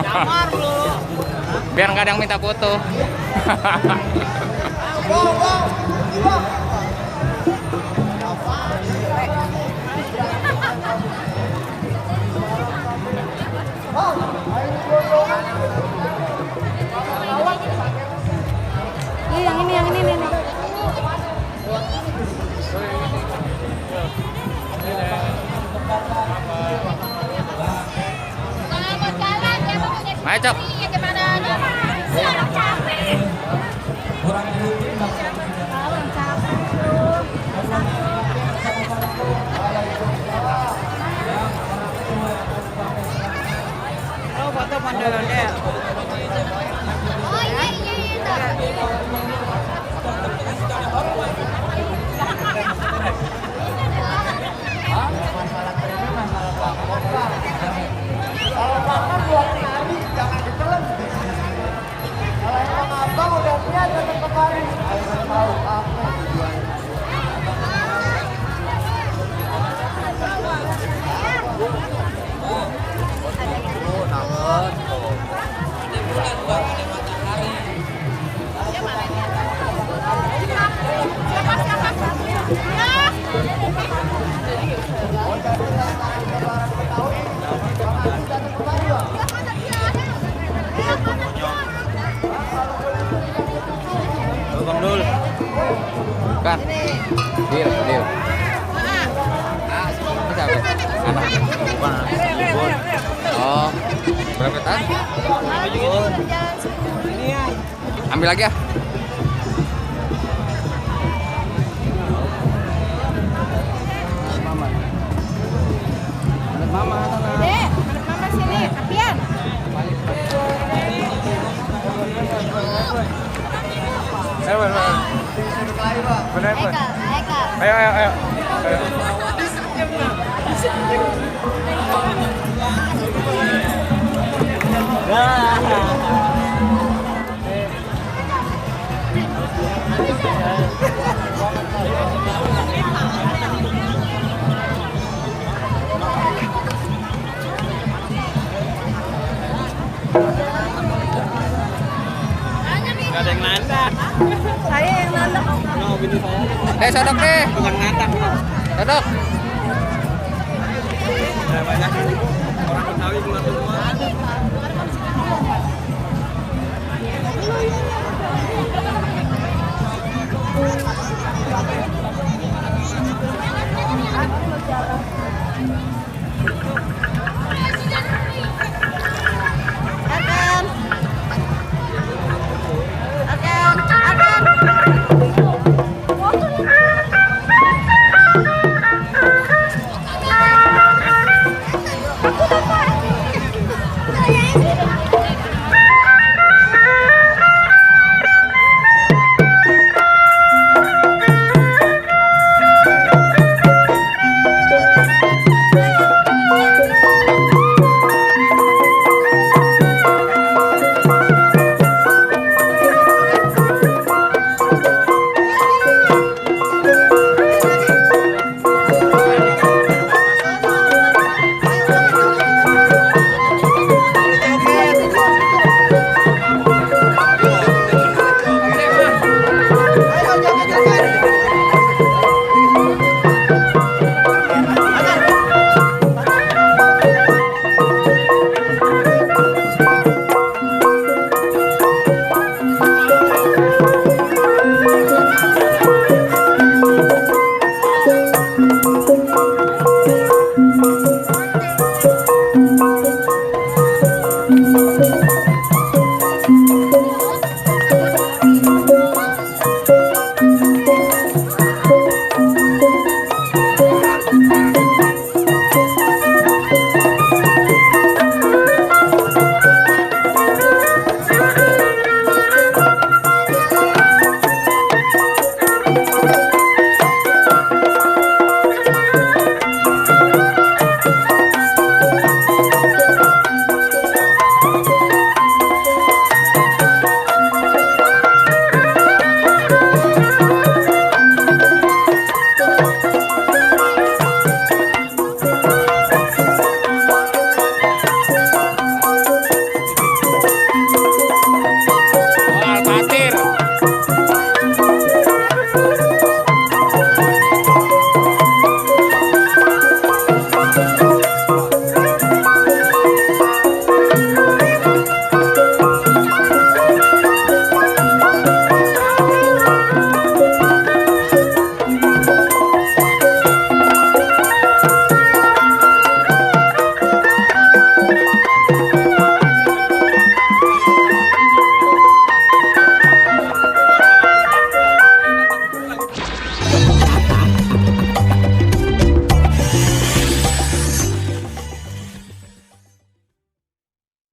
Nyamar lu. Biar nggak ada yang minta foto. Yang ini nih. Ayo, Cok. Oh, foto mondar-onde. Oh iya. Kalau makan 2 hari jangan ditelan. Kalau emang abang udah niat datang kemari, ayo tahu apa tujuannya. Bang Dul. Kan. Deal. Anak. Oh. Berapa tas? Ambil lagi ya. Mama, Dek, mama sini, Apian. Ayo. Gak ada yang nandak. Saya yang nandak. No, bini saya. Sodok deh. Bukan nandak. Sodok. Banyak orang Betawi kemarin.